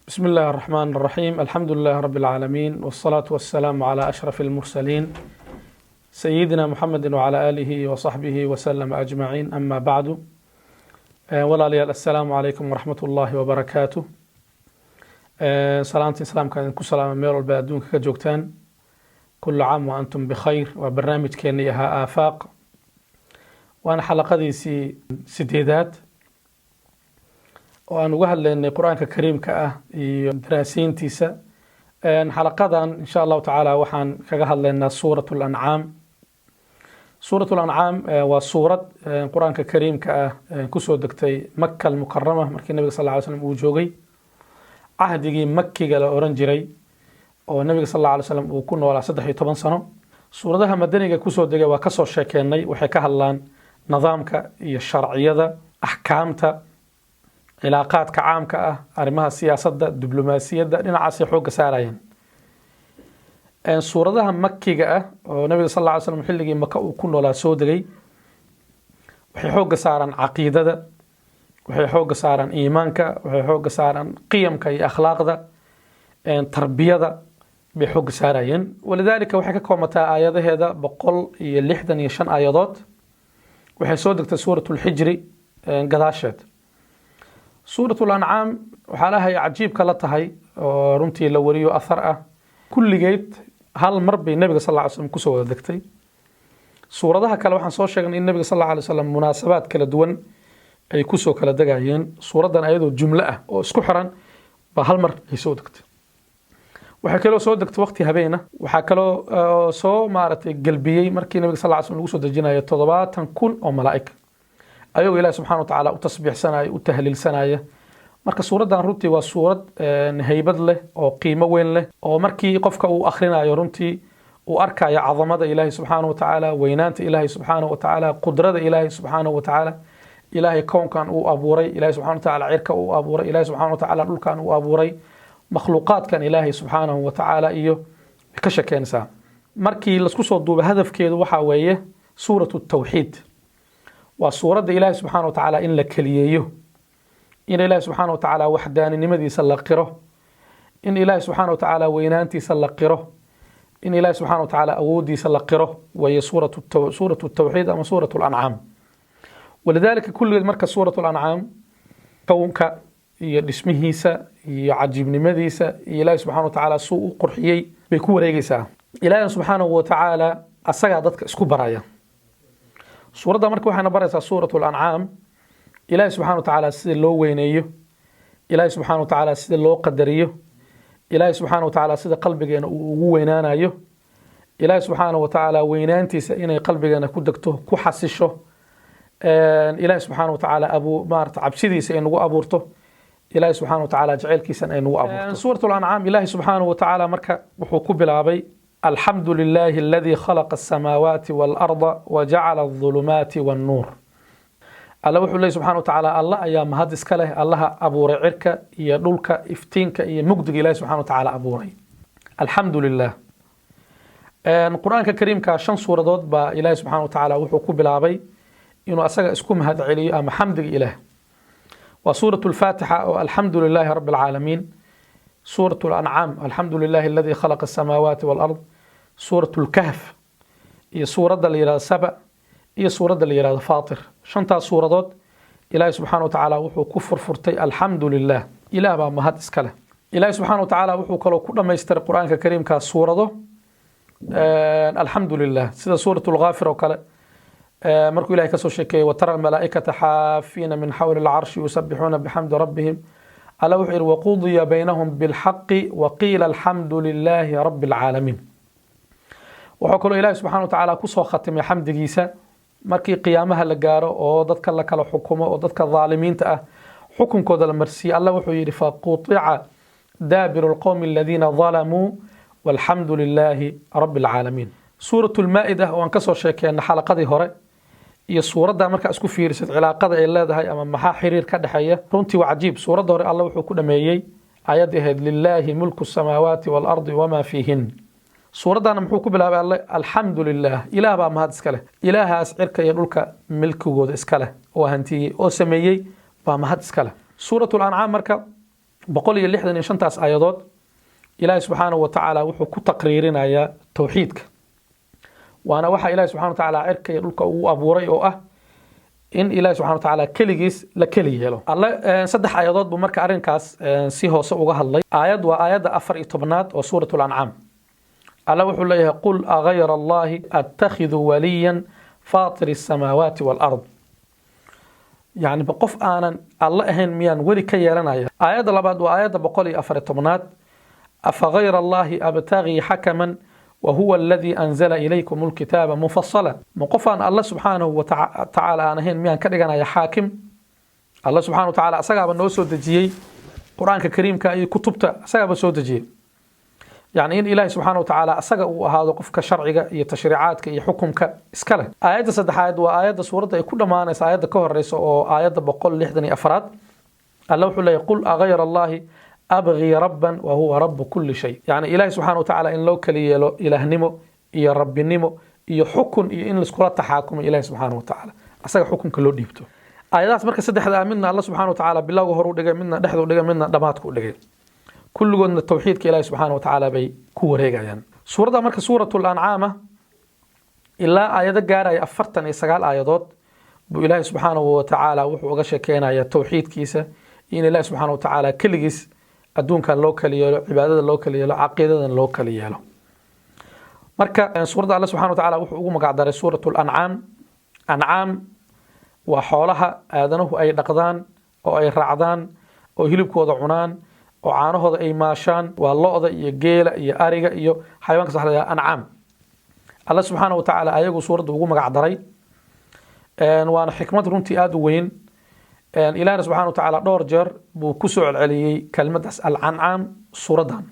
بسم الله الرحمن الرحيم، الحمد لله رب العالمين، والصلاة والسلام على أشرف المرسلين، سيدنا محمد وعلى آله وصحبه وسلم أجمعين، أما بعد. Walaalayaal، السلام عليكم ورحمة الله وبركاته. Salaamta islaamka idinku salaama meel walba adduunka ka joogtaan. كل عام وأنتم بخير. Waa barnaamijkeenii ahaa Aafaaq, waana xalaqadiisii sideedaad oo aan uga hadlaynay Qur-aanka Kariimka ah iyo daraasiintiisa. Xalaqadan insha Allahu tacaala waxaan kaga hadlaynaa Suurat Lancaam. Suurat Lancaam waa suurad Qur-aanka Kariimka ah kusoo degtay Maka Almukarama, markii Nabiga sal ly slam uu joogay cahdigii Makiga la oran jiray, oo Nabiga sal alla alay slam uu ku noolaa 13 sano. Suuradaha madaniga kusoo degay waa kasoo sheekeennay. Waxay ka hadlaan nidaamka iyo sharciyada, axkaamta, cilaaqaadka caamka ah, arrimaha siyaasadda, diblomaasiyadda, dhinacaasay xoogga saarayeen. Suuradaha Makiga ah oo Nabiga sal alla ly slam xilligii Maka uu ku noolaa soo degay waxay xoogga saaraan caqiidada, waxay xoogga saaraan iimaanka, waxay xoogga saaraan qiyamka iyo akhlaaqda, tarbiyada bay xoogga saarayeen. ولذلك waxay ka koomataa aayadaheeda 165 aayadood. Waxay soo degtay Suurat Lxijri gadaasheed. Suurat Lancaam waxaa lahay cajiibka la tahay oo runtii la wariyo athar ah, kulligeed hal mar bay Nabiga sal ly slam kusoo wada degtay. Suuradaha kale waxaan soo sheegnay in Nabiga sal alla alay slam munaasabaad kala duwan ay kusoo kala degayeen. Suuraddan ayadoo jumlo ah oo isku xiran baa hal mar ay soo degtay. Waxay kaloo soo degtay waqti habeena. Waxaa kaloo soo maaragtay gelbiyey markii Nabiga sal ly slam lagu soo dejinayo 70,000 oo malaa'ig, ayagoo Ilahi subxana wa tacaala u tasbiixsanaya, u tahliilsanaya. Marka suuraddan runtii waa suurad haybad leh oo qiimo weyn leh, oo markii qofka uu akhrinayo runtii uu arkayo cadamada Ilaahay subxaanahu wa tacaala, weynaanta Ilaahay subxaanahu wa tacaala, qudrada Ilaahay subxaanahu wa tacaala. Ilaahay kownkan uu abuuray, Ilaahay subxana wa tacaala cirka uu abuuray, Ilaahay subxana wa tacaala dhulkan uu abuuray, makhluuqaadkan Ilaahay subxaanahu wa tacaala iyo ka shekeynaysaa. Markii lasku soo duubay, hadafkeedu waxaa weeye suuratu tawxiid. Waa suuradda Ilaahay subxaana wa tacaala in la keliyeeyo, in Ilaahay subxaana wa tacaala waxdaaninimadiisa la qiro, in Ilaahay subxaana wa tacaala weynaantiisa la qiro, in Ilaahay subxana wa tacaala awoodiisa la qiro weeye suuratu tawxiid ama suuratu Lancaam. ولذلك kulligeed marka suuratu Lancaam kownka iyo dhismihiisa iyo cajiibnimadiisa iyo Ilaahay subxana wa tacaala suu u qurxiyey bay ku wareegeysaa. Ilaahay subxaanahu wa tacaala asagaa dadka isku baraya. Suuradda marka waxayna baraysaa suuratu Lancaam Ilaahay subxana wa tacaala sida loo weyneeyo, Ilaahay subxana wa tacaala sida loo qadariyo, Ilaahay subxaana wa tacaala sida qalbigeena uu ugu weynaanayo, Ilaahay subxaana wa tacaala weynaantiisa inay qalbigeena ku degto, ku xasisho, Ilaahay subxaana wa tacaala abu maarata cabsidiisa ay nagu abuurto, Ilaahay subxana wa tacaala jaceylkiisana ay nagu abuurto. Suurat Lancaam Ilaahay subxaanahu wa tacaala marka wuxuu ku bilaabay: الحمد لله الذي خلق السماوات والأرض وجعل الظلمات والنور. Alla wuxuu leey subxana wa tacaala, Allah ayaa mahad iska leh, Allaha abuuray cirka iyo dhulka, iftiinka iyo mugdiga Ilahi subxana wa tacaala abuuray. الحمد لله. Qur-aanka Kariimka shan suuradood baa Ilahi subxana wa tacaala wuxuu ku bilaabay inuu asaga isku mahad celiyo ama xamdiga Ilaah. Waa suurat Lfaatixa oo الحمد لله رب العالمين، suurat Lancaam الحمد لله الذي خلق السماوات والأرض، suurat Lkahf iyo suuradda la yihahdo Saba iyo suuradda la yihahdo Faatir. Shantaas suuradood Ilaahay subxana wa tacaala wuxuu ku furfurtay الحمد لله، Ilaah baa mahad iska leh. Ilaahay subxana wa tacaala wuxuu kaloo ku dhammaystiray Qur-aanka Kariimka suurado الحمد لله، sida suurat Lghaafir oo kale, markuu Ilahay kasoo sheekeeyey وترى الملائكة حافين من حول العرش يسبحون بحمد ربهم، Alla wuxuu yihi: وقضي بينهم بالحق وقيل الحمد لله رب العالمين. Wuxuu kaloo Ilahi subxana wa tacaala kusoo khatimay xamdigiisa markii qiyaamaha la gaaro oo dadka la kala xukumo oo dadka dhaalimiinta ah xukunkooda la marsiiyey. Alla wuxuu yihi: فقطع دابر القوم الذين ظلموا والحمد لله رب العالمين. Suurat Lmaa-ida oo aan kasoo sheekeena xalaqadii hore iyo suuradda markaa isku fiirisad cilaaqada ay leedahay ama maxaa xiriir ka dhexeeya, runtii waa cajiib. Suuradda hore Alla wuxuu ku dhameeyey aayaddii ahayd لله ملك السماوات والأرض وما فيهن. Suuraddana muxuu ku bilaabay Alle? الحمد لله، Ilaah baa mahad iska leh. Ilaahaas cirka iyo dhulka milkigooda iska leh oo hantiyey oo sameeyey baa mahad iska leh. Suurat Lancaam marka 165-taas aayadood Ilaahay subxaanahu wa tacaala wuxuu ku taqriirinayaa towxiidka, waana waxa Ilahi subxana wa tacaala cirka iyo dhulka uu abuuray, oo ah in Ilahi subxana wa tacaala keligiis la keli yeelo. Alle saddex aayadood buu marka arrinkaas si hoose uga hadlay. Aayad waa aayadda 14aad oo suurat Lancaam. Alle wuxuu leeyahay: "قل أغير الله أتخذ وليا فاطر السماوات والأرض." Yani qof aanan Alle ahayn miyaan weli ka yeelanaya? Aayadda labaad waa aayadda 114aad: "أفغير الله أبتغي حكما وهو الذي أنزل إليكم الكتاب مفصلا." Ma qof aan Alle subxaanahu wa tacaala aan ahayn miyaan ka dhiganaya xaakim? Alle subxana wa tacaala asagaaba noo soo dejiyey Qur-aanka kariimka iyo kutubta, asagaaba soo dejiyey. Yani in Ilaahi subxaana wa tacaala asaga uu ahaado qofka sharciga iyo tashriicaadka iyo xukumka iska leh. Aayadda saddexaad waa aayadda suuradda ay ku dhammaanaysa, aayadda ka horeysa, oo aayadda 164aad. Alle wuxuu leeyahy: "قل أغير الله أبغي ربا وهو رب كل شيء." Yani Ilaahi subxana wa tacaala in loo kali yeelo ilaahnimo iyo rabbinimo iyo xukun iyo in laiskula taxaakumo Ilahi subxaana wa tacaala, asaga xukunka loo dhiibto. Aayadahaas marka saddexda ah, midna Alla subxana wa tacaala bilowga hor u dhigay, midna dhexda u dhigay, midna dhammaadka u dhigay. Kulligoodna towxiidka Ilaahi subxaana wa tacaala bay ku wareegayaan. Suuradda marka suurat Lancaama ilaa aayado gaaraya 49 aayadood buu Ilaahi subxaanahu wa tacaala wuxuu uga sheekeynaya towxiidkiisa iyo in Ilaahi subxaana wa tacaala keligiis adduunkan loo kali yeelo, cibaadada loo kali yeelo, caqiidadan loo kali yeelo. Marka suuradda Alle subxana wa tacaala wuxuu ugu magac daray suurat Lancaam. Ancaam waa xoolaha aadanuhu ay dhaqdaan oo ay raacdaan oo hilibkooda cunaan oo caanahooda ay maashaan. Waa lo'da iyo geela iyo ariga iyo xayawaanka sax la ancaam. Alle subxaana wa tacaala ayagu suuradda ugu magac daray, waana xikmad runtii aada u weyn. Ilahna subxana wa tacaala dhowr jeer buu ku soo celceliyey kelmaddaas alcancaam suuraddan.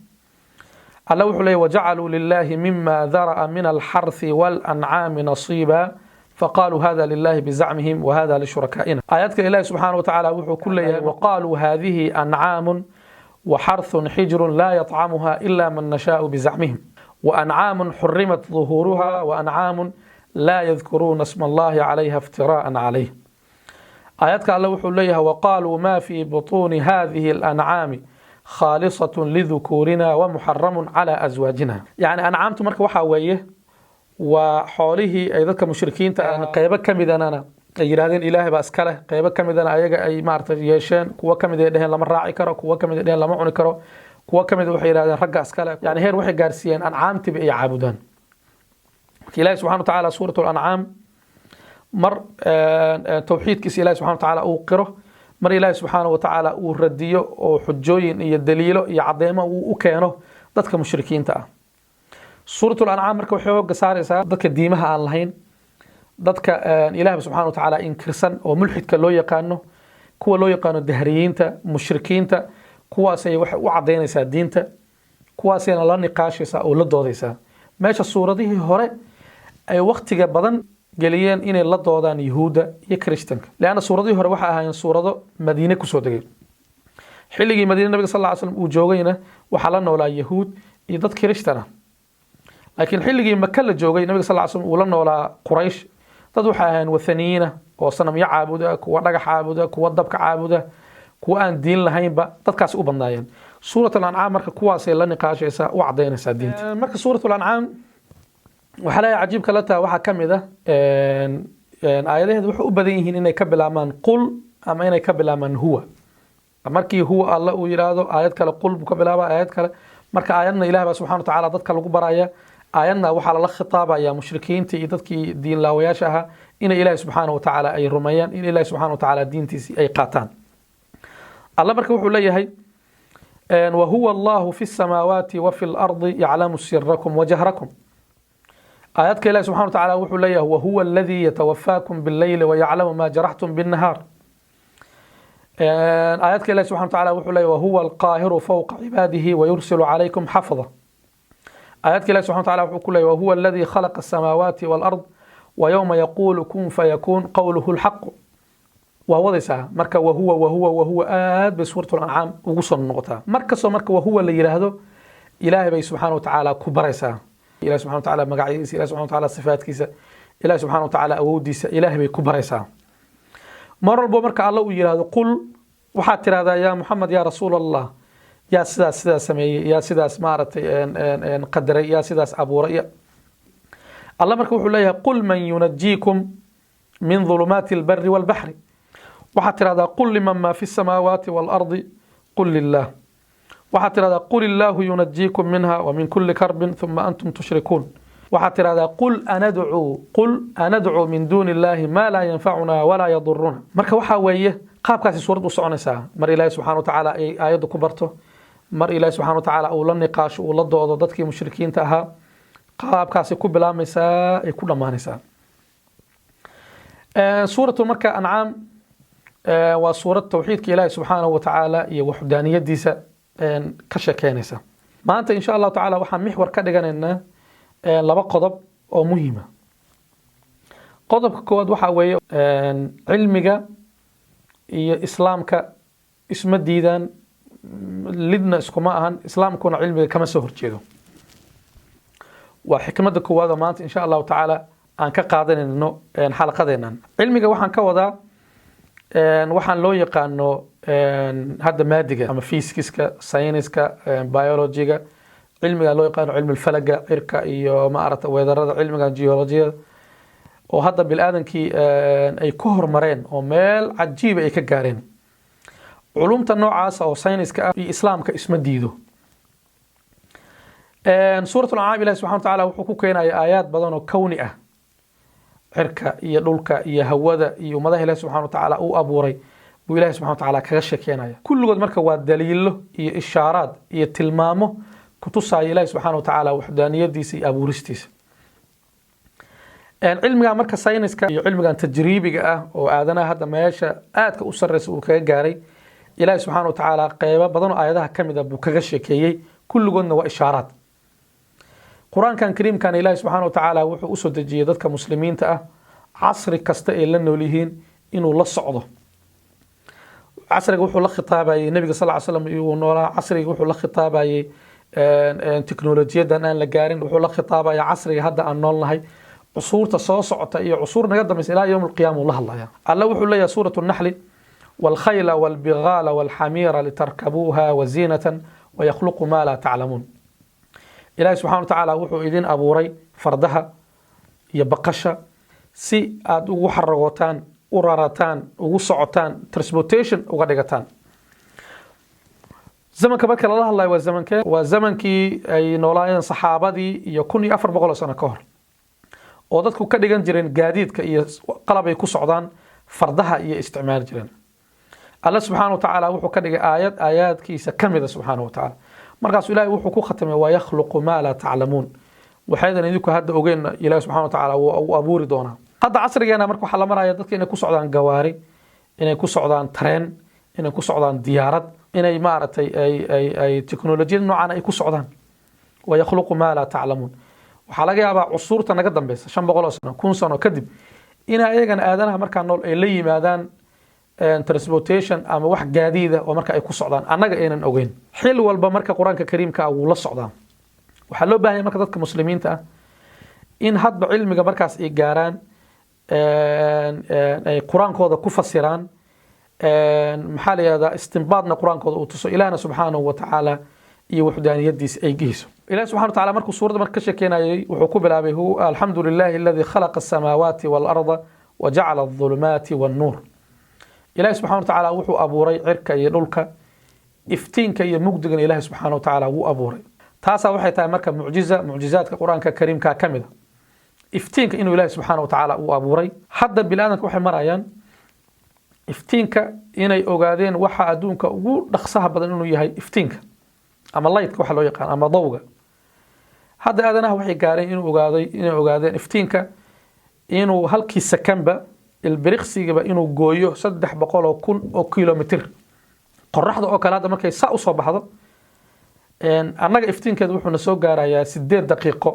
Alle wuxuu leeyay: "وجعلوا لله مما ذرأ من الحرث والأنعام نصيبا فقالوا هذا لله بزعمهم وهذا لشركائنا." Aayaadka Ilahi subxaana wa tacaala wuxuu ku leeyahay: "وقالوا هذه أنعام وحرث حجر لا يطعمها إلا من نشاء بزعمهم وأنعام حرمت ظهورها وأنعام لا يذكرون اسم الله عليها افتراء عليه." Aayaadka alle wuxuu leeyahay: "وقالوا ما في بطون هذه الأنعام خالصة لذكورنا ومحرم على أزواجنا." Yani ancaamtu marka waxaa weeye waa xoolihii ay dadka mushrikiinta qeybo ka midana ay yidhahdeen Ilaahay baa iska leh, qeybo ka midana ayaga ay maarata yeesheen, kuwo ka mid ay dheheen lama raaci karo, kuwo ka mid ay dheheen lama cuni karo, kuwo ka mid waxay yidhahdeen ragga iska leh. Yani heer waxay gaarsiiyeen ancaamtiiba ay caabudaan. Marka Ilahi subxana wa tacaala suurat Lancaam mar towxiidkiisa Ilahi subxana wa tacaala uu qiro, mar Ilaahi subxaana wa tacaala uu radiyo oo xujooyin iyo daliilo iyo cadeymo uu u keeno dadka mushrikiinta ah. Suurat Lancaam marka waxay hooga saaraysaa dadka diimaha aan lahayn, dadka Ilaah subxana wa tacaala inkirsan oo mulxidka loo yaqaano, kuwa loo yaqaano dahriyiinta, mushrikiinta. Kuwaasay waxay u cadaynaysaa diinta, kuwaasayna la niqaashaysaa oo la doodaysaa, meesha suuradihii hore ay waktiga badan geliyeen inay la doodaan yuhuudda iyo kristanka, leanna suuradihii hore waxay ahaayeen suurado Madiine kusoo degay. Xilligii Madiine nabiga sal ly slam uu joogayna waxaa la noolaa yahuud iyo dad kirishtan ah, laakiin xilligii Maka la joogay nabiga sal ly slam uu la noolaa Quraysh, dad waxay ahaayeen wathaniyiina oo sanamyo caabuda, kuwa dhagax caabuda, kuwa dabka caabuda, kuwa aan diin lahaynba, dadkaasi u badnaayeen. Suurat Alancaam marka kuwaasay la niqaashaysaa, u cadaynaysaa diinta. Marka suurat Alancaam waxaa leeyahay cajiibka la taha waxaa ka mid ah aayadaheedu waxay u badan yihiin inay ka bilaabmaan قل ama inay ka bilaabmaan هو. Markii هو Alle uu yidhaahdo, aayad kale قل buu ka bilaaba. Aayad kale marka aayadna Ilah baa subxana wa tacaala dadka lagu baraya, aayadna waxaa lala khitaabaya mushrikiintii iyo dadkii diinlaawayaasha ahaa inay Ilahi subxaana wa tacaala ay rumeeyaan, in Ilahi subxana wa tacaala diintiisii ay qaataan. Alle marka wuxuu leeyahay: "وهو الله في السماوات وفي الأرض يعلم سركم وجهركم." Aayaadka Ilahi subxana wa tacaala wuxuu leeyahay: "وهو الذي يتوفاكم بالليل ويعلم ما جرحتم بالنهار." Aayaadka Ilahi subxana wa tacaala wuxuu leeyahay: "وهو القاهر فوق عباده ويرسل عليكم حفظة." Aayaadka Ilahi subxana wa taala wuxuu ku leeyahay: "وهو الذي خلق السماوات والأرض ويوم يقول كن فيكون قوله الحق." Waa wadaysaa marka وهو وهو وهو aad bay suurat Lancaam ugu soo noqotaa. Mar kastoo marka وهو la yidhaahdo, Ilaahay bay subxaana wa tacaala ku baraysaa Ilahi subxana wa tacaala magacyadiisa, Ilahi subxana wa tacaala sifaatkiisa, Ilahi subxana wa tacaala awoodiisa Ilahay bay ku baraysaa. Mar walbo marka Alla uu yidhaahdo قل, waxaad tirahdaa yaa Muxamed, yaa rasuul Allah. Yaa sidaas sameeyey? Yaa sidaas maaragtay qadaray? Yaa sidaas abuuray? Alla marka wuxuu leeyahay: "قل من ينجيكم من ظلمات البر والبحر." Waxaad tirahdaa: "قل لمن ما في السماوات والأرض قل لله." Waxaad tirahdaa: "قل الله ينجيكم منها ومن كل كرب ثم أنتم تشركون." Waxaad tirahdaa: "قل أندعو من دون الله ما لا ينفعنا ولا يضرنا." Marka waxaa weeye qaabkaasi suurad u soconaysaa. Mar Ilaahi subxana wa tacaala ay aayaddu ku barto, mar Ilaahi subxana wa tacaala uu la niqaasho, uu la doodo dadkii mushrikiinta ahaa, qaabkaasi ku bilaabmaysaa, ay ku dhammaanaysaa suuratu. Marka Ancaam waa suurad towxiidka Ilaahi subxaanahu wa tacaala iyo waxdaaniyadiisa ka sheekeynaysa. Maanta, insha Allahu tacaala, waxaan mixwar ka dhiganaynaa laba qodob oo muhiima. Qodobka koowaad waxaa weeye cilmiga iyo Islaamka isma diidaan, lidna iskuma ahan, Islaamkuna cilmiga kama soo horjeedo. Waa xikmadda koowaad oo maanta, insha Allahu tacaala, aan ka qaadanayno xalaqadeennan. Cilmiga waxaan ka wadaa waxaan loo yaqaano hadda maadiga ama fiisikiska, sayniska, biologyga, cilmiga loo yaqaano cilmi falaga, cirka iyo maarata weedarada, cilmiga geologiyada oo hadda bil-aadankii ay ku horumareen oo meel cajiiba ay ka gaareen. Culumta noocaasa oo sayniska ah iyo Islaamka isma diido. Suurat Ancaam Ilahi subxana wa tacaala wuxuu ku keenaya aayaad badan oo kowni ah, cirka iyo dhulka iyo hawada iyo ummadaha Ilahi subxana wa tacaala uu abuuray buu Ilahi subxana wa tacaala kaga sheekeynaya kulligood. Marka waa daliilo iyo ishaaraad iyo tilmaamo kutusaya Ilahi subxaana wa tacaala waxdaaniyadiisa iyo abuuristiisa. Cilmiga marka sayniska iyo cilmigan tajriibiga ah oo aadanaha hadda meesha aadka u sarreysa uu kaga gaaray, Ilaahi subxaana wa tacaala qeybo badan oo aayadaha ka mid a buu kaga sheekeeyey. Kulligoodna waa ishaaraad. Qur-aankan kariimkan Ilaahi subxaana wa tacaala wuxuu usoo dejiyey dadka muslimiinta ah casri kasta ay la nool yihiin inuu la socdo. Casriga wuxuu la khitaabayay Nebiga sal slam uu noolaa, casriga wuxuu la khitaabayay teknolojiyadan aan la gaarin, wuxuu la khitaabaya casriga hadda aan noolnahay, cusuurta soo socota iyo cusuur naga dambaysa, ilaa yowm alqiyaama uu la hadlaya. Alla wuxuu leeyahay suuratu Naxli: "والخيل والبغال والحمير لتركبوها وزينة ويخلق ما لا تعلمون." Ilaahi subxana wa tacaala wuxuu idin abuuray fardaha iyo baqasha si aada ugu xaragootaan, u rarataan, ugu socotaan, transportation uga dhigataan. Zamanka marka lala hadlayo waa zamankee? Waa zamankii ay noolaayeen saxaabadii iyo 1400 oo sano ka hor, oo dadku ka dhigan jireen gaadiidka iyo qalab ay ku socdaan fardaha iyo isticmaali jireen. Alle subxaana wa tacaala wuxuu ka dhigay aayad aayaadkiisa ka mida subxaana wa tacaala. Markaasuu Ilahay wuxuu ku khatimay: "ويخلق ما لا تعلمون." Waxaydan idinku hadda ogeyn Ilahi subxana wa tacaala wuu abuuri doonaa. Hadda casrigeena marka waxaa la maraya dadka inay ku socdaan gawaari, inay ku socdaan tareen, inay ku socdaan diyaarad, inay maaragtay ay teknolojiyada noocan ay ku socdaan. "ويخلق ما لا تعلمون." Waxaa laga yaabaa cusuurta naga dambeysa, 500 oo sano, 1000 sano kadib, in ayagana aadanaha markaa nool ay la yimaadaan transportation ama wax gaadiida oo marka ay ku socdaan annaga aynan ogeyn. Xil walba marka Qur-aanka kariimka ah wuu la socdaa. Waxaa loo baahan yahay marka dadka muslimiinta ah in hadba cilmiga markaas ay gaaraan ay qur-aankooda ku fasiraan, maxaa la yihahdaa, istinbaadna qur-aankooda uu tuso, Ilaahna subxaanahu wa tacaala iyo waxdaaniyadiisa ay geyso. Ilahi subxana wa tacala markuu suuradda marka ka sheekeynayay wuxuu ku bilaabay: "الحمد لله الذي خلق السماوات والأرض وجعل الظلمات والنور." Ilahi subxana wa tacaala wuxuu abuuray cirka iyo dhulka, iftiinka iyo mugdigana Ilahi subxaana wa tacaala wuu abuuray. Taasaa waxay tahay marka mucjiza mucjizaadka Qur-aanka kariimka ka mid a, iftiinka inuu Ilahi subxaana wa tacaala uu abuuray. Hadda biniaadamka waxay marayaan iftiinka inay ogaadeen waxa adduunka ugu dhaqsaha badan inuu yahay iftiinka ama lightka waxa loo yaqaan ama dawga. Hadda aadanaha waxay gaareen inuu ogaaday inay ogaadeen iftiinka inuu halkii sakanba, ilbiriqsigaba, inuu gooyo 300,000 oo kilomitr. Qoraxda oo kale hadda markay saa usoo baxdo, annaga iftiinkeeda wuxuuna soo gaarayaa 8 daqiiqo,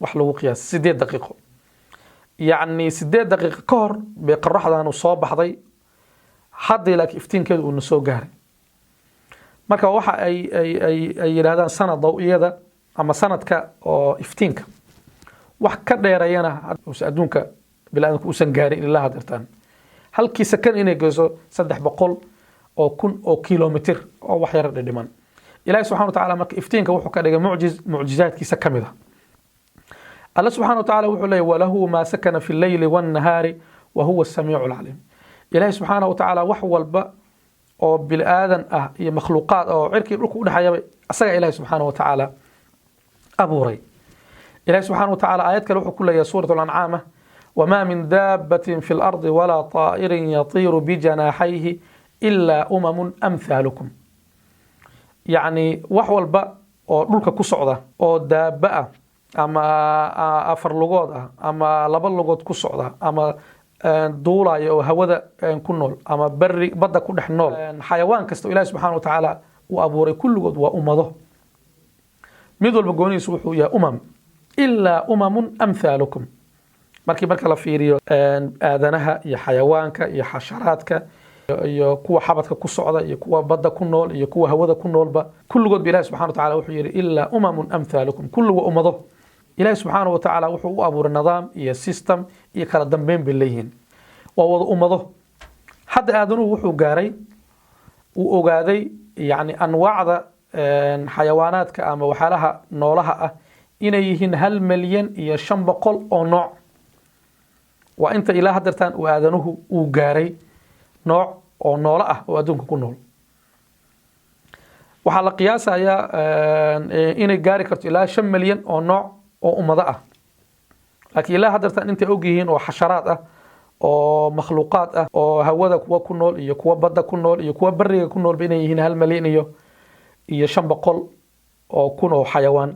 wax lagu qiyaas 8 daqiiqo. Yacni 8 daqiiqo ka hor bay qoraxdanu soo baxday haddii, laakiin iftiinkeedu uuna soo gaaray. Marka waxa ay yidhahdaan sanad dawiyada ama sanadka oo iftiinka wax ka dheereeyana adduunka biniaadamku uusan gaarin ilaa hadeertaan, halkii sakan inay geyso 300,000 oo kilomitr oo wax yar dhidhiman. Ilahi subxana wa tacala marka iftiinka wuxuu ka dhigay mucjiz mucjizaadkiisa ka mid a. Alla subxana wa tacala wuxuu leeyahy: وله ما سكن في الليل والنهار وهو السميع العليم. Ilahi subxaana wa tacaala wax walba oo bini aadan ah iyo makhluuqaad oo cirkii dhulka udhexeeyaba asaga Ilahi subxaana wa tacaala abuuray. Ilahi subxana wa tacala aayad kale wuxuu ku leeyahay suurat alancaam: وما من دابة في الأرض ولا طائر يطير بجناحيه إلا أمم أمثالكم. Yacni wax walba oo dhulka ku socda oo daaba ah ama afar lugood ah ama laba lugood ku socda ama duulaya oo hawada ku nool ama beri badda ku dhex nool, xayawaan kasta oo Ilahi subxana wa tacaala uu abuuray, kulligood waa ummado. Mid walba goonihiisu wuxuu yahay أمم إلا أمم أمثالكم. Markii marka la fiiriyo aadanaha iyo xayawaanka iyo xasharaadka iyo kuwa xabadka ku socda iyo kuwa badda ku nool iyo kuwa hawada ku noolba, kulligood ba Ilahi subxana wa tacala wuxuu yidhi: إلا أمم أمثالكم. Kulli waa ummado. Ilahi subxaana wa tacaala wuxuu u abuuray nidaam iyo system iyo kala dambeyn bay leeyihiin, waa wada ummado. Hadda aadanuhu wuxuu gaaray, uu ogaaday, yani anwaacda xayawaanaadka ama waxyaalaha noolaha ah inay yihiin 1,500,000 oo nooc. Waa inta ilaa hadeertaan uu aadanuhu uu gaaray nooc oo noolo ah oo adduunka ku nool. Waxaa la qiyaasayaa inay gaari karto ilaa 5 milyan oo nooc oo ummado ah, laakiin ilaa hadeertaan intay og yihiin oo xasharaad ah oo makhluuqaad ah oo hawada kuwa ku nool iyo kuwa badda ku nool iyo kuwa beriga ku noolba inay yihiin 1,500,000 oo xayawaan.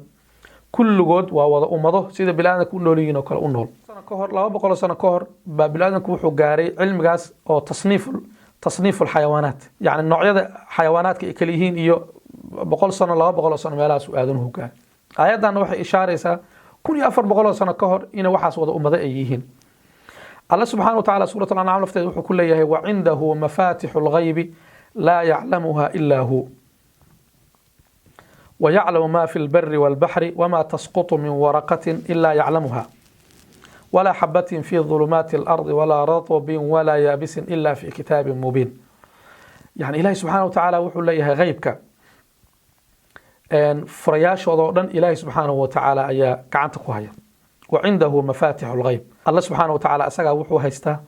Kulligood waa wada ummado, sida biniaadamka u nool yihiin oo kale u nool. Sano ka hor, 200 sano ka hor baa biniaadamku wuxuu gaaray cilmigaas oo تصنيف الحيوانات, yani noocyada xayawaanaadka ay kala yihiin, iyo 100 sano, 200 sano meelahaas uu aadanuhu gaaray. Aayaddan waxay ishaaraysaa 1400 sano ka hor inay waxaas wada ummado ay yihiin. Alla subxana wa tacala suurat alancaam lafteeda wuxuu ku leeyahay: وعنده مفاتيح الغيب لا يعلمها إلا هو ويعلم ما في البر والبحر وما تسقط من ورقة إلا يعلمها ولا حبة في ظلمات الأرض ولا رطب ولا يابس إلا في كتاب مبين. Yani Ilahi subxaana wa tacaala wuxuu leeyahay gheybka furayaashooda oo dhan Ilaahi subxaanahu wa tacaala ayaa gacanta ku haya. وعنده مفاتيح الغيب. Alla subxaana wa tacaala asagaa wuxuu haystaa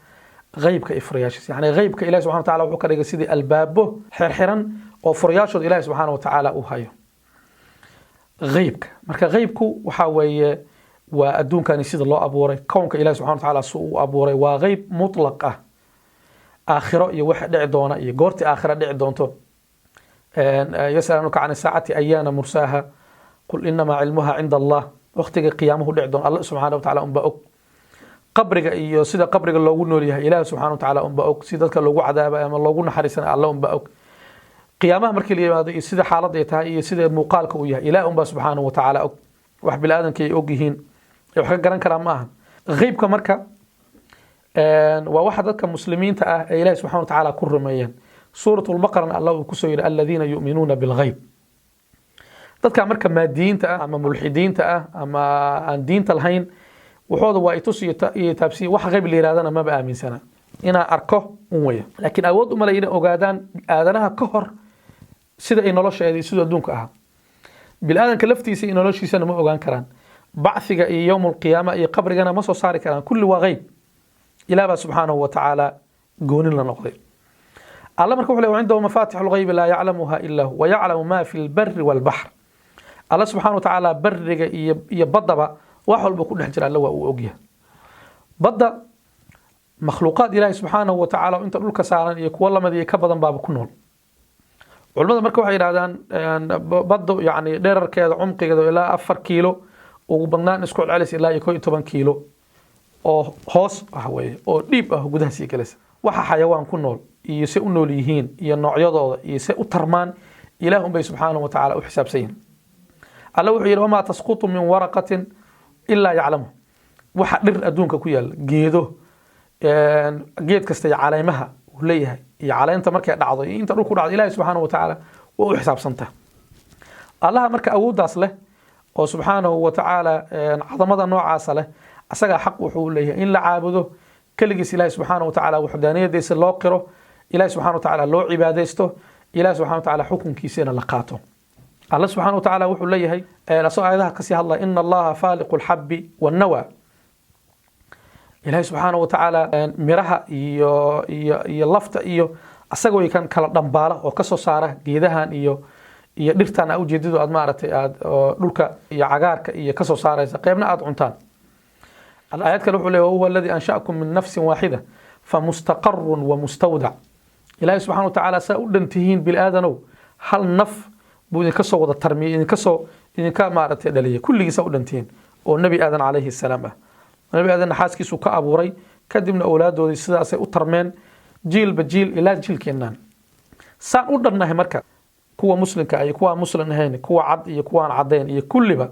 gheybka iyo furayaashiisa. Yani gheybka Ilahi subxana wa tacala wuxuu ka dhigay sidii albaabo xirxiran oo furayaashooda Ilahi subxaana wa tacaala uu hayo gheybka. Marka gheybku waxaa weeye waa adduunkani sida loo abuuray, kownka Ilahi subxana wa tacaala si uu abuuray, waa geyb mutlaq ah. Aakhiro iyo waxa dhici doona iyo goortii aakhiro dhici doonto: يسألونك عن الساعة أيان مرساها قل إنما علمها عند الله. Waqtiga qiyaamuhu dhici doono Alla subxaana wa tacala unba og. Qabriga iyo sida qabriga loogu nool yahay Ilaah subxana wa tacaala unba og. Si dadka loogu cadaaba ama loogu naxariisana Alla unba og. Qiyaamaha markii la yimaado iyo sida xaaladda ay tahay iyo sida muuqaalka uu yahay, Ilaah unbaa subxaanahu wa tacaala og. Wax biniaadamka ay og yihiin ee wax ka garan karaa ma aha gheybka. Marka waa waxa dadka muslimiinta ah ee Ilahi subxana wa tacaala ku rumeeyeen. Suurat lbaqarana Allah uu kusoo yidhi: الذين يؤمنون بالغيب. Dadka marka maadiyiinta ah ama mulxidiinta ah ama aan diinta lahayn, waxooda waa itus iyo taabsiye. Wax qeyb la yirahdana maba aaminsana, inaa arko un weya, laakiin awood uma leh inay ogaadaan aadanaha ka hor sida ay nolosheeda iyo siduu adduunka ahaa. Biniaadanka laftiisa iyo noloshiisana ma ogaan karaan. Bacthiga iyo yowm alqiyaama iyo qabrigana ma soo saari karaan. Kulli waa qeyb, Ilaah baa subxaanahu wa tacaala goonin la noqday. Alla marka wuxuu leeyahay: وعنده مفاتيح الغيب لا يعلمها إلا هو ويعلم ما في البر والبحر. Alla subxaana wa tacaala bariga iyo baddaba wax walba ku dhex jira Alla waa uu ogyahay. Badda makhluuqaad Ilaahi subxaanahu wa tacaala inta dhulka saaran iyo kuwo lamid iyo ka badan baaba ku nool. Culimada marka waxay yidhahdaan baddu yani dherarkeeda, cumqigeeda ilaa 4 kiilo, ugu badnaan isku celcelis ilaa iyo 11 kiilo oo hoos ah weeye, oo dhiib ah gudaha sii galaysa. Waxa xayawaan ku nool iyo se u nool yihiin iyo noocyadooda iyo se u tarmaan, Ilaah unbay subxaanahu wa tacaala u xisaabsan yihiin. Alla wuxuu yidhi: وما تسقط من ورقة إلا يعلمها. Waxa dhir adduunka ku yaala, geedo, geed kasta iyo caleemaha uu leeyahay iyo caleenta markay dhacdo iyo inta dhulku dhacdo, Ilahi subxaanahu wa tacaala waa u xisaabsantaa. Allaha marka awooddaas leh oo subxaanahu wa tacaala cadamada noocaasa leh, asagaa xaq wuxuu leeyahay in la caabudo keligiis. Ilahi subxaanahu wa tacaala waxdaaniyadiisa loo qiro, Ilahi subxana wa tacaala loo cibaadaysto, Ilahi subxana wa tacaala xukunkiisina la qaato. Alla subxana wa tacaala wuxuu leeyahay, asagoo aayadaha kasii hadlaya: "Ina Allaha faaliqu alxabbi wannawa." Ilaahay subxaana wa tacaala miraha iyo lafta iyo asagoo kan kala dhambaala oo kasoo saara geedahan iyo dhirtan aa ujeedadu aad maaragtay aad oo dhulka iyo cagaarka iyo kasoo saaraysa, qeybna aad cuntaan. Aayad kale wuxuu leeyahy: "Wahuwa alladii ansha'akum min nafsin waaxida famustaqarun wa mustawdac." Ilaahay subxana wa tacaala saa u dhan tihiin bili-aadanow, hal naf buu idinka soo wada tarmiyey, idinka soo idinka maaragtay dhaliyay kulligiisa u dhan tihiin, oo Nebi Aadan calayhi salaam ah. Nebi Aadanna xaaskiisuu ka abuuray, kadibna awlaadoodii sidaasay u tarmeen, jiilba jiil ilaa jiilkeennan saan u dhannahay. Marka kuwa muslimka iyo kuwa aan muslim ahayn, kuwa cad iyo kuwa aan caddayn iyo kulliba,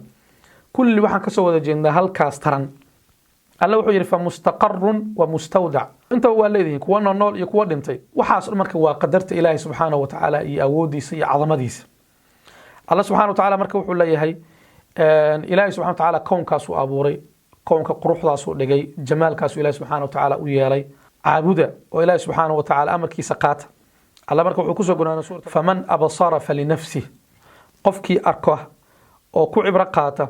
kulli waxaan kasoo wada jeednaa halkaas taran. Alle wuxuu yidhi: "Famustaqarun wa mustawdac." Intaba waa leedihiin, kuwa noolnool iyo kuwa dhintay. Waxaas dhan marka waa qadarta Ilaahay subxaanahu wa tacaala iyo awooddiisa iyo cadamadiisa. Alle subxana wa tacaala marka wuxuu leeyahay, Ilaahay subxana wa tacaala kownkaasuu abuuray, kownka quruxdaasuu dhigay, jamaalkaasuu Ilahi subxana wa tacaala u yeelay. Caabuda oo Ilaahi subxaana wa tacaala amarkiisa qaata. Alle marka wuxuu kusoo gunaanay suurta: "Faman absara falinafsih." Qofkii arko oo ku cibro qaata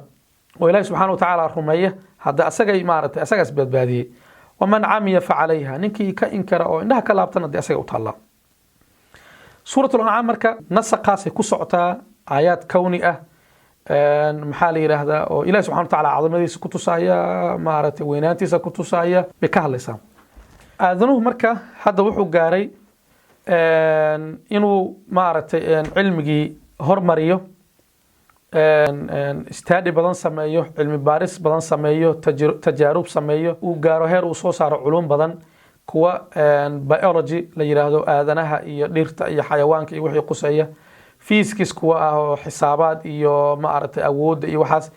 oo Ilaahi subxana wa tacaala rumeeya, hadda asagay maaragtay asagaas badbaadiyey. "Waman camiya facalayha." Ninkii ka inkara oo indhaha ka laabtana, dee asaga u taallaa. Suurat Lancaam marka nasaqaasay ku socotaa, aayaad kowni ah, maxaa la yidhaahdaa, oo Ilahi subxana wa tacaala cadamadiisa ku tusaaya, maaragtay weynaantiisa ku tusaaya bay ka hadlaysaa. Aadanuhu marka hadda wuxuu gaaray inuu maaragtay cilmigii hormariyo, study badan sameeyo, cilmi baaris badan sameeyo, tajaarub sameeyo, uu gaaro heer uu soo saaro culum badan, kuwa biology la yiraahdo, aadanaha iyo dhirta iyo xayawaanka iyo wixii quseeya, physics kuwa ah oo xisaabaad iyo maaragtay awoodda iyo waxaas,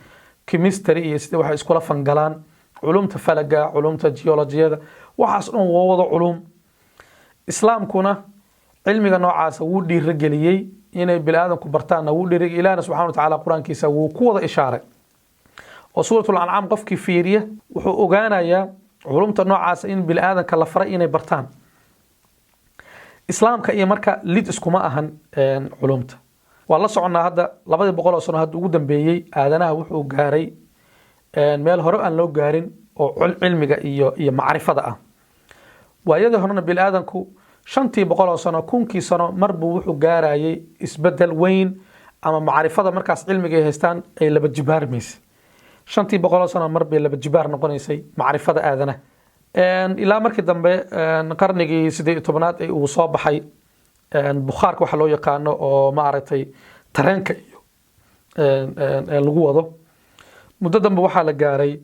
chemistry iyo sida waxay iskula fangalaan, culumta falaga, culumta geologiyada, waxaas dhan waa wada culum. Islaamkuna cilmiga noocaasa wuu dhiirigeliyey, inay bini-aadamku bartaanna wuu dhiiri. Ilahna subxana wa tacaala qur-aankiisa wuu ku wada ishaaray, oo Suuratul Ancaam qofkii fiiriya wuxuu ogaanayaa culumta noocaasa in bini-aadanka la faray inay bartaan. Islaamka iyo marka lid iskuma ahan culumta. Waa la soconnaa hadda 200 oo sano hadda ugu dambeeyey, aadanaha wuxuu gaaray meel hore aan loo gaarin oo cilmiga iyo macrifada ah. Waayadii horena bini-aadanku 500 oo sano, 1000kii sano marbuu wuxuu gaarayay isbedel weyn, ama macrifada markaas cilmiga ay haystaan ay laba jibaarmaysa. 500 oo sano mar bay laba jibaar noqonaysay macrifada aadanaha, ilaa markii dambe qarnigii 18aad ee uu soo baxay bukhaarka waxa loo yaqaano, oo maaragtay tareenka iyo lagu wado. Muddo dambe waxaa la gaaray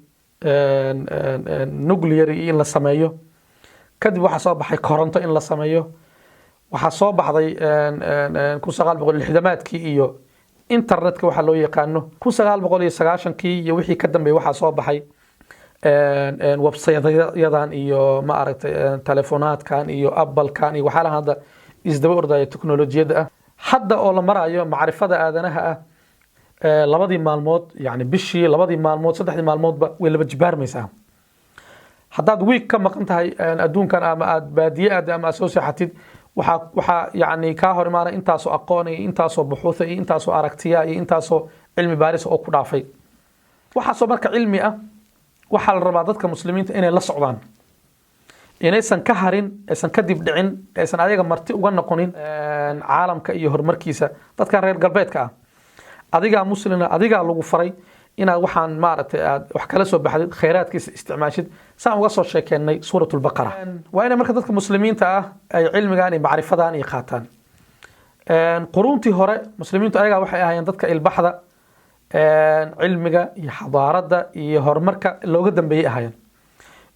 nuclear in la sameeyo. Kadib waxaa soo baxay koronto in la sameeyo. Waxaa soo baxday 1960-aadkii iyo internetka waxaa loo yaqaano. 1990-kii iyo wixii ka dambeeyey waxaa soo baxay website-yadan iyo maaragtay telefonaadkan iyo Applekan iyo waxyaalahan hadda isdaba ordaya teknolojiyadda ah. Hadda oo la marayo macrifada aadanaha ah, labadii maalmood, yani bishii, labadii maalmood, saddexdii maalmoodba way laba jibaarmaysaa. Haddaad week ka maqan tahay adduunkan, ama aad baadiye aad ama aad soo seexatid, waxaa yani kaa hor imaanaya intaasoo aqoon iyo intaasoo buxuutha iyo intaasoo aragtiya iyo intaasoo cilmi baaris oo ku dhaafay. Waxaasoo marka cilmi ah waxaa la rabaa dadka muslimiinta inay la socdaan, inaysan ka harin, aysan ka dib dhicin, aysan ayaga marti uga noqonin caalamka iyo horumarkiisa dadkan reer galbeedka ah. Adigaa muslina, adigaa lagu faray inaad waxaan maaragtay aad wax kala soo baxdid, khayraadkiisa isticmaashid, saan uga soo sheekeennay Suurat Lbaqara. Waa inay marka dadka muslimiinta ah ay cilmigan iyo macrifadan iyo qaataan. Quruuntii hore muslimiintu ayagaa waxay ahaayeen dadka ilbaxda, cilmiga iyo xadaaradda iyo horumarka looga dambeeyey ahaayeen.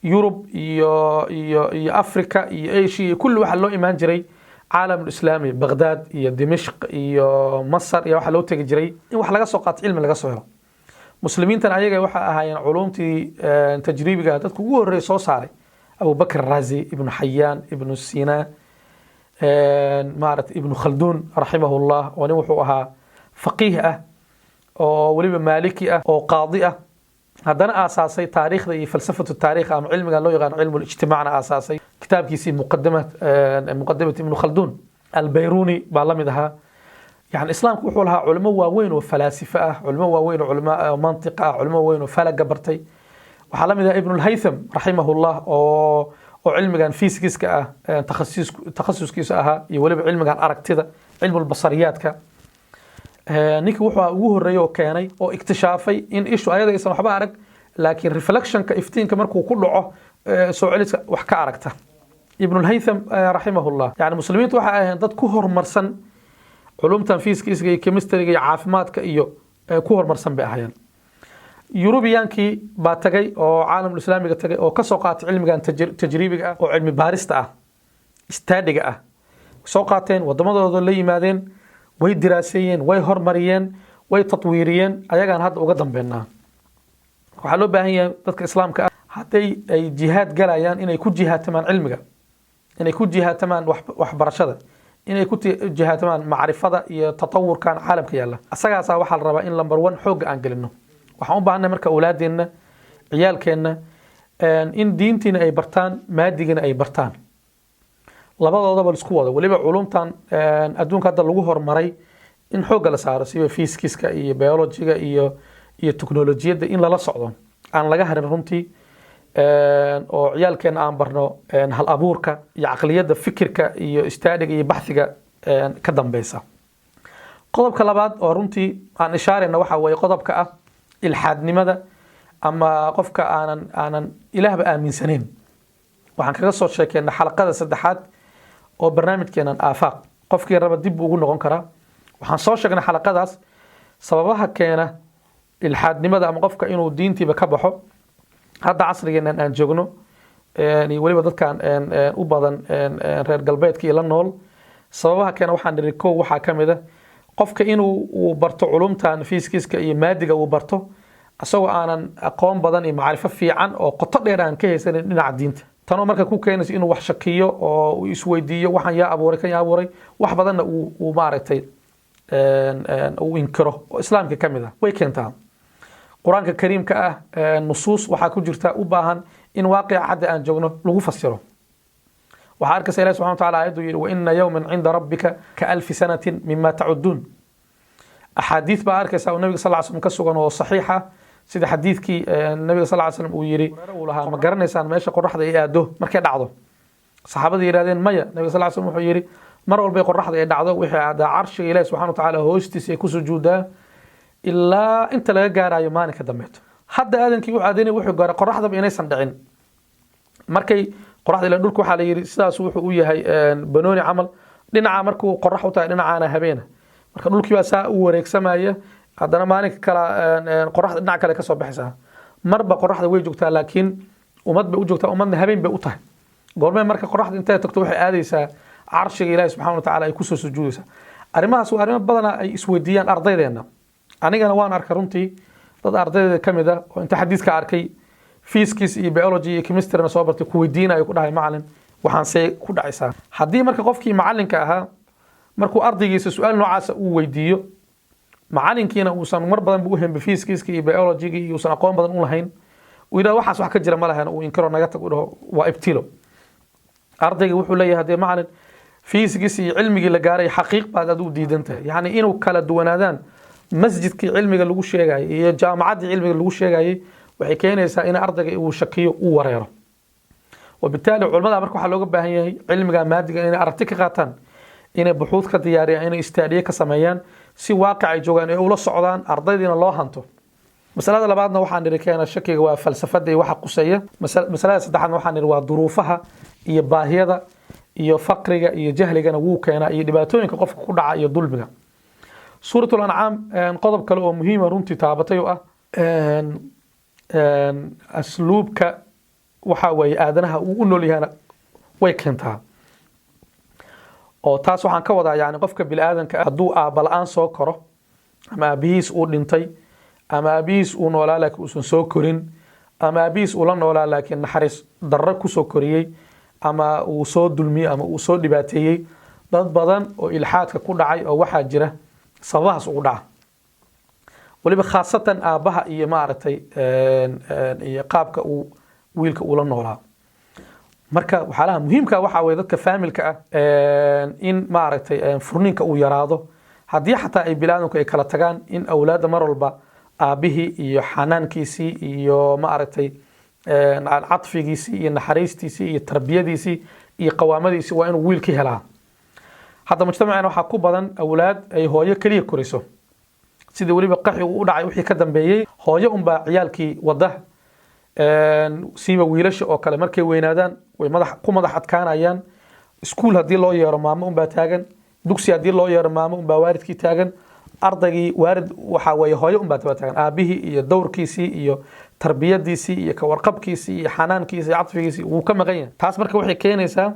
Yurub iyo Africa iyo Asia iyo kulli waxaa loo imaan jiray caalamulislaami, Baghdad iyo Dimishq iyo Masar iyo waxaa loo tegi jiray in wax laga soo qaato, cilmi laga soo helo. Muslimiintan ayaga waxay ahaayeen culumtii tajriibiga dadku ugu horreeyay soo saaray: Abubakr Razi, Ibnu Xayaan, Ibnu Sina, maarata Ibnu Khalduun raximahullah, oo nin wuxuu ahaa faqiih ah oo weliba maaliki ah oo qaadi ah, haddana aasaasay taariikhda iyo falsafatu taarikh ama cilmigan loo yaqaano cilmu lijtimaacna aasaasay, kitaabkiisii muqadimat Ibnu Khalduun. Albayruni baa la mid ahaa. Yani islaamku wuxuu lahaa culimo waaweyn oo falaasifo ah, culimo waaweyn oo culimo mantiq ah, culimo waaweyn oo falaga bartay. Waxaa la mid ah Ibnulhaytham raximahullah oo cilmigan fiisigiska ah takhasuskiisa ahaa, iyo weliba cilmigan aragtida, cilmulbasariyaadka. Ninkii wuxuu ahaa ugu horreeyey oo keenay oo iktishaafay in ishu ayada aysan waxba arag, laakiin reflectionka iftiinka markuu ku dhaco soo celiska wax ka aragta, Ibnulhaytham raximahullah. Yani muslimiintu waxay ahayn dad ku horumarsan culumtan fiisigiska iyo chemistryga iyo caafimaadka iyo ku horumarsan bay ahaayeen. Yurubiyaankii baa tagay oo caalamul islaamiga tagay oo kasoo qaatay cilmigan tajriibiga ah oo cilmi baarista ah, studyga ah, soo qaateen, wadamadooda la yimaadeen, way diraaseeyeen, way hormariyeen, way tatwiiriyeen. Ayagaan hadda uga dambeynaa. Waxaa loo baahan yahay dadka islaamka ah hadday ay jihaad galayaan inay ku jihaatamaan cilmiga, inay ku jihaatamaan waxbarashada, inay ku jihaatamaan macrifada iyo tatawurkan caalamka yaalla. Asagaasaa waxaa la rabaa in number one xoogga aan gelino. Waxaan u baahanay marka awlaadeenna, ciyaalkeenna, in diintiina ay bartaan, maadigina ay bartaan, labadoodaba laisku wado. Weliba culumtan adduunka hadda lagu horumaray in xoogga la saaro, sida fiisikiska iyo biologyga iyo teknolojiyadda, in lala socdo, aan laga harin runtii, oo ciyaalkeena aan barno hal abuurka iyo caqliyadda fikirka iyo studyga iyo baxhiga ka dambeysa. Qodobka labaad oo runtii aan ishaarayna waxa weeye qodobka ah ilxaadnimada ama qofka aanan ilaahba aaminsanayn. Waxaan kaga soo sheekeynay xalaqada saddexaad oo barnaamijkeenan Aafaaq. Qofkii raba dib buu ugu noqon karaa. Waxaan soo sheegnay xalaqadaas sababaha keena ilxaadnimada ama qofka inuu diintiiba ka baxo. Hadda casrigeenan aan joogno iyo weliba dadkan u badan reer galbeedka iyo la nool, sababaha keena waxaan niri kow waxaa ka mid a qofka inuu uu barto culumtan fiiskiska iyo maadiga uu barto isagoo aanan aqoon badan iyo macrifo fiican oo qoto dheer aan ka haysanin dhinaca diinta. Tanoo marka ku keenaysa inuu wax shakiyo oo uu isweydiiyo waxaan yaa abuuray, kan yaa abuuray, wax badanna uu maaragtay uu inkiro oo islaamka ka mid ah. Way keentaa qur-aanka kariimka ah nusuus waxaa ku jirta u baahan in waaqica hadda aan joogno lagu fasiro. Waxaa arkaysa ilahi subxana wa taala aayaddu yidhi: "وإن يوما عند ربك كألف سنة مما تعدون." Axaadiis baa arkaysa oo nabiga sal ly slam ka sugan oo saxiixa, sida xadiidkii nabiga sal ly slam uu yidhi uu lahaa: "Ma garanaysaan meesha qoraxda ay aado markay dhacdo?" Saxaabada yidhahdeen: "Maya." Nabiga sal ly slam wuxuu yidhi: "Mar walbay qoraxda ay dhacdo, waxay aadaa carshiga ilahi subxana wa tacaala hoostiisa ay ku sujuudaa ilaa inta laga gaarayo maalinka dambeeto." Hadda aadankii wuxuu aadanay wuxuu gaaray qoraxdaba inaysan dhicin. Markay qoraxda ila dhulka waxaa la yidhi sidaas wuxuu u yahay banooni camal, dhinaca markuu qorax u tahay dhinacaana habeena. Marka dhulkii baa saa u wareegsamaya, haddana maalinka kale qoraxda dhinac kale kasoo baxaysaa. Marba qoraxda way joogtaa, laakiin ummad bay u joogtaa, ummadna habeen bay u tahay. Goormee marka qoraxda intay tagto waxay aadaysaa carshiga ilaahi subxana wa tacaala ay kusoo sujuudaysaa? Arrimahaas waa arrimo badana ay isweydiiyaan ardaydeenna. Anigana waan arkay runtii dad ardaydeeda ka mid ah oo inta xadiiska arkay, physics iyo biology iyo chemistryna soo bartay, ku weydiinayo, ku dhahay: "Macalin, waxaan see ku dhacaysaa?" Haddii marka qofkii macalinka ahaa markuu ardaygiisa su-aal noocaasa uu weydiiyo, macalinkiina uusan mar badan bu u hembe physics iyo biologyga iyo uusan aqoon badan u lahayn, uu yidhahdo waxaas wax ka jira ma lahayn, uu inkiro, naga tag, u dhaho waa ibtilo, ardayga wuxuu leeyahay: "Haddee macalin, physics iyo cilmigii la gaaray xaqiiq baad adigu diidan tahay." Yacni inuu kala duwanaadaan masjidkii cilmiga lagu sheegayay iyo jaamacaddii cilmiga lagu sheegayay waxay keenaysaa in ardayga uu shakiyo, uu wareero. وبالتالي culamada marka waxaa looga baahan yahay cilmiga maadiga inay aragti ka qaataan, inay buxuud ka diyaariyaan, inay studyye ka sameeyaan, si waaqic ay joogaan ay ula socdaan, ardaydiina loo hanto. Masalada labaadna waxaan nidhi keena shakiga waa falsafada iyo waxa quseeya. Masalada saddexaadna waxaan nidhi waa duruufaha iyo baahiyada iyo faqriga iyo jahligana wuu keenaa, iyo dhibaatooyinka qofka ku dhaca iyo dulmiga. Suuratul Ancaam qodob kale oo muhiima runtii taabatay oo ah asluubka waxa weeye aadanaha uu u nool yahana way keentaa. Oo taas waxaan ka wadaa, yani qofka biniaadanka hadduu aabba la-aan soo koro, ama aabihiis uu dhintay, ama aabihiis uu noolaa laakiin uusan soo korin, ama aabihiis uu la noolaa laakiin naxariis darro kusoo koriyey, ama uu soo dulmiyey, ama uu soo dhibaateeyey, dad badan oo ilxaadka ku dhacay oo waxaa jira sababahaas ugu dhaca, waliba khaasatan aabbaha iyo maaragtay iyo qaabka uu wiilka ula noolaa. Marka waxyaalaha muhiimka waxaa weye dadka faamilka ah in maaragtay furniinka uu yaraado. Haddii xataa ay biniaadamku ay kala tagaan, in awlaadda mar walba aabbihii iyo xanaankiisii iyo, ma aragtay, cadfigiisii iyo naxariistiisii iyo tarbiyadiisii iyo qawaamadiisii waa inuu wiilki helaa. Hadda mujtamaceena waxaa ku badan awlaad ay hooyo keliya koriso. Sidii weliba qaxi uu u dhacay wixii ka dambeeyey, hooyo unbaa ciyaalkii wada, siiba wiilasha oo kale. Markay weynaadaan way madax ku madax adkaanayaan. Iskuul haddii loo yeero, maamo unbaa taagan. Dugsi haddii loo yeero, maamo unbaa waalidkii taagan. Ardaygii waalid waxaa weeye hooyo unbaa daba taagan. Aabihii iyo dowrkiisii iyo tarbiyadiisii iyo kawarqabkiisii iyo xanaankiisii iyo cadfigiisii wuu ka maqan yahay. Taas marka waxay keenaysaa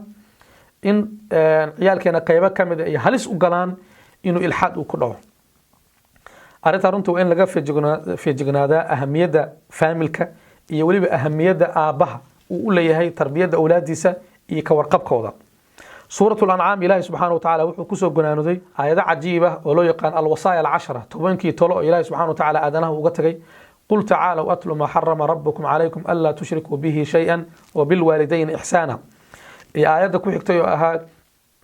in ciyaalkeena qeybo ka mid a ay halis u galaan inuu ilxaad uu ku dhaco. Arrintaa runtii waa in laga feejignaadaa, ahamiyadda faamilka iyo weliba ahamiyadda aabbaha uu u leeyahay tarbiyadda awlaadiisa iyo ka warqabkooda. Suurat Lancaam Ilaahi subxaana wa tacaala wuxuu kusoo gunaanuday aayado cajiib ah oo loo yaqaan Alwasaaya Alcashara, 10kii tolo oo Ilahi subxana wa tacala aadanaha uga tagay. قل تعالوا أتل ما حرم ربكم عليكم ألا تشركوا به شيئا وبالوالدين إحسانا, iyo aayadda ku xigtay oo ahaa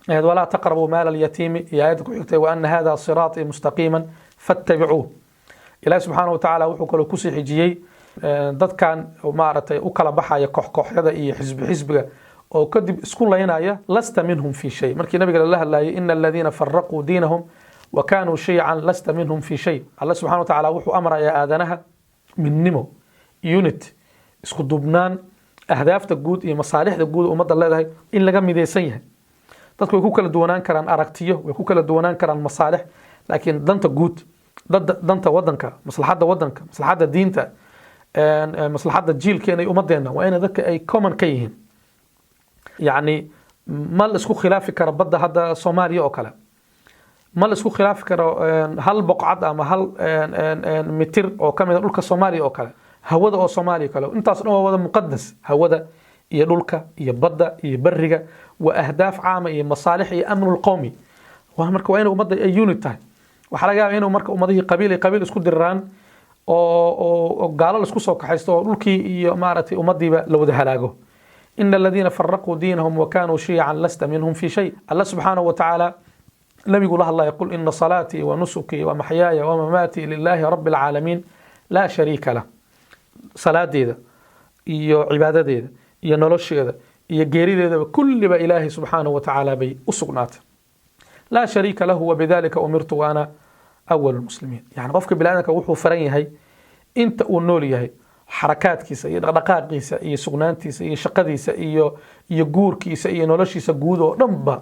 ولا تقربوا مال اليتيم, iyo aayadda ku xigtay وأن هذا صراطي مستقيما فاتبعوه. Ilahi subxaana wa tacaala wuxuu kaloo kusii xijiyey dadkan, maaragtay, u kala baxaya koox kooxyada iyo xisbi xisbiga oo kadib isku laynaya, لست منهم في شيء. Markii nabiga lala hadlayay, إن الذين فرقوا دينهم وكانوا شيعا لست منهم في شيء. Alla subxana wa tacaala wuxuu amrayaa aadanaha midnimo, unity, isku dubnaan, ahdaafta guud iyo masaalixda guud ummadda leedahay in laga midaysan yahay. Dadku way ku kala duwanaan karaan aragtiyo, way ku kala duwanaan karaan masaalix, laakiin danta guud, danta wadanka, maslaxadda wadanka, maslaxadda diinta, maslaxadda jiilkeena iyo ummadeenna waa inay dadka ay common ka yihiin. Yacni ma la isku khilaafi karo badda hadda Soomaaliya oo kale, ma la isku khilaafi karo hal boqcad ama hal mitir oo ka mid a dhulka Soomaaliya oo kale, hawada oo Soomaaliya kale. Intaas dhan waa wada muqadas. Hawada iyo dhulka iyo badda iyo beriga waa ahdaaf caama iyo masaalix iyo أمن القومي. Waa marka waa inay ummadda ay unit tahay. Waxaa laga yaaba inuu marka ummadihii qabiil ay qabiil isku diriraan oo gaalo la isku soo kaxaysto oo dhulkii iyo, maaragtay, ummaddiiba la wada halaago. إن الذين فرقوا دينهم وكانوا شيعا لست منهم في شيء. Alla subxaanahu wa tacaala nabigu la hadlaya: قل إن صلاتي ونسكي ومحياي ومماتي لله رب العالمين لا شريك له. Salaadeeda iyo cibaadadeeda iyo nolosheeda iyo geerideedaba kulliba Ilaahay subxaanahu wa tacaala bay u sugnaatay. لا شريك له وبذلك أمرت وأنا أول المسلمين. Yani qofka biniaadamka wuxuu faran yahay inta uu nool yahay xarakaadkiisa iyo dhaqdhaqaaqiisa iyo sugnaantiisa iyo shaqadiisa iyo guurkiisa iyo noloshiisa guud oo dhanba,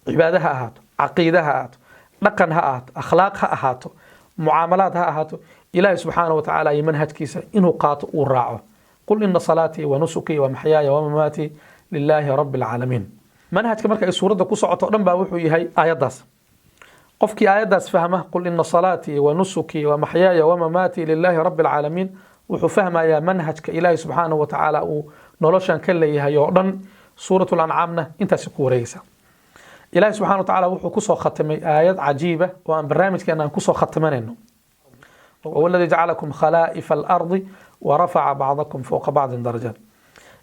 cibaado ha ahaato, caqiide ha ahaato, dhaqan ha ahaato, akhlaaq ha ahaato, mucaamalaad ha ahaato, Ilaahay subxaana wa tacaala iyo manhajkiisa inuu qaato, uu raaco. قل إن صلاتي ونسكي ومحياي ومماتي لله رب العالمين. Manhajka marka ay suuradda ku socoto o dhan baa wuxuu yahay aayaddaas. Qofkii aayaddaas fahma, قل إن صلاتي ونسكي ومحياي ومماتي لله رب العالمين, wuxuu fahmayaa manhajka Ilaahay subxaanahu wa tacaala uu noloshan ka leeyahay oo dhan. Suurat Lancaamna intaasi ku wareegaysa. Ilaahay subxana wa tacaala wuxuu kusoo khatimay aayad cajiiba oo aan barnaamijkeena aan kusoo khatimanayno: وهو الذي جعلكم خلائف الأرض ورفع بعضكم فوق بعض درجات.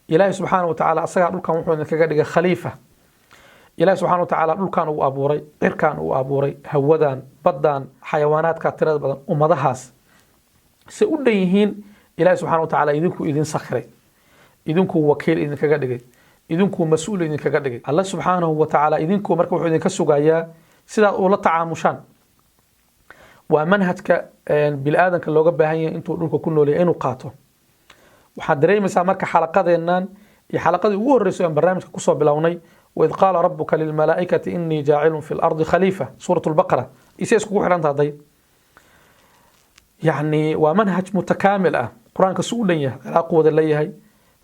Ilaahay subxaana wa tacaala asagaa dhulkan wuxuu idinkaga dhigay khaliifa. Ilahi subxana wa tacaala dhulkan uu abuuray, cirkan uu abuuray, hawadan, baddan, xayawaanaadka tirada badan, ummadahaas say u dhan yihiin, Ilahi subxana wa tacaala idinkuu idin sakhiray, idinkuu wakiil idinkaga dhigay, idinkuu mas-uul idinkaga dhigay. Alla subxaanahu wa tacaala idinkuu marka wuxuu idinka sugayaa sidaad ula tacaamushaan. Waa manhajka bini-aadanka looga baahan yahay intuu dhulka ku noolyahay inuu qaato. Waxaad dareemaysaa marka xalaqadeennan iyo xalaqadii ugu horreysay aan barnaamijka kusoo bilownay, وإذ قال ربك للملائكة إني جاعل في الأرض خليفة, suurat Lbaqara, isay iskugu xidhanta hadday. Yacni waa manhaj mutakaamil ah. Qur-aanka su u dhan yahay cilaaqu wada leeyahay,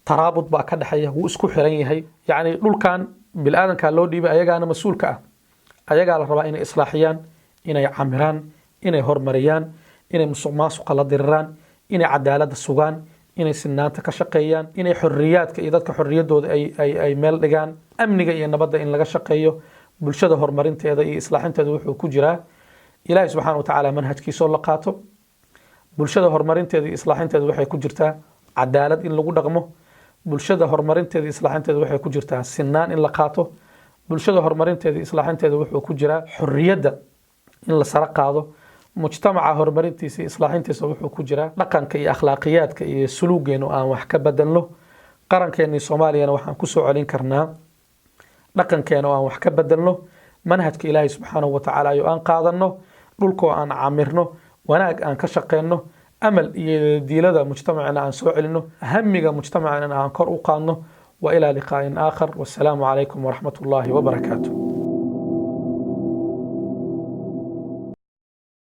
taraabud baa ka dhexeeya, wuu isku xiran yahay. Yacni dhulkan bini-aadankaa loo dhiibay, ayagaana mas-uulka ah, ayagaa la rabaa inay islaaxiyaan, inay camiraan, inay horumariyaan, inay musuq maasuqa la diriraan, inay cadaaladda sugaan, inay sinaanta ka shaqeeyaan, inay xoriyaadka iyo dadka xorriyaddooda ay meel dhigaan, amniga iyo nabadda in laga shaqeeyo. Bulshada horumarinteeda iyo islaaxinteeda wuxuu ku jiraa Ilaahi subxana wa tacaala manhajkiisoo la qaato. Bulshada horumarinteeda iyo islaaxinteeda waxay ku jirtaa cadaalad in lagu dhaqmo. Bulshada horumarinteeda iyo islaaxinteeda waxay ku jirtaa sinaan in la qaato. Bulshada horumarinteeda iyo islaaxinteeda wuxuu ku jiraa xorriyadda In la sara qaado mujtamaca horumarintiisa iyo islaaxintiisa wuxuu ku jiraa dhaqanka iyo akhlaaqiyaadka iyo suluugeenu aan wax ka bedelno. Qarankeeni Soomaaliyana waxaan kusoo celin karnaa dhaqankeena oo aan wax ka bedelno, manhajka Ilaahay subxaanahu wa tacaala iyo aan qaadano, dhulkoo aan camirno, wanaag aan ka shaqeyno, amal iyo diilada mujtamacina aan soo celino, hamiga mujtamacina aan kor u qaadno. Wa ilaa liqaa'in aakhar, wassalaamu calaykum waraxmat ullaahi wabarakaatu.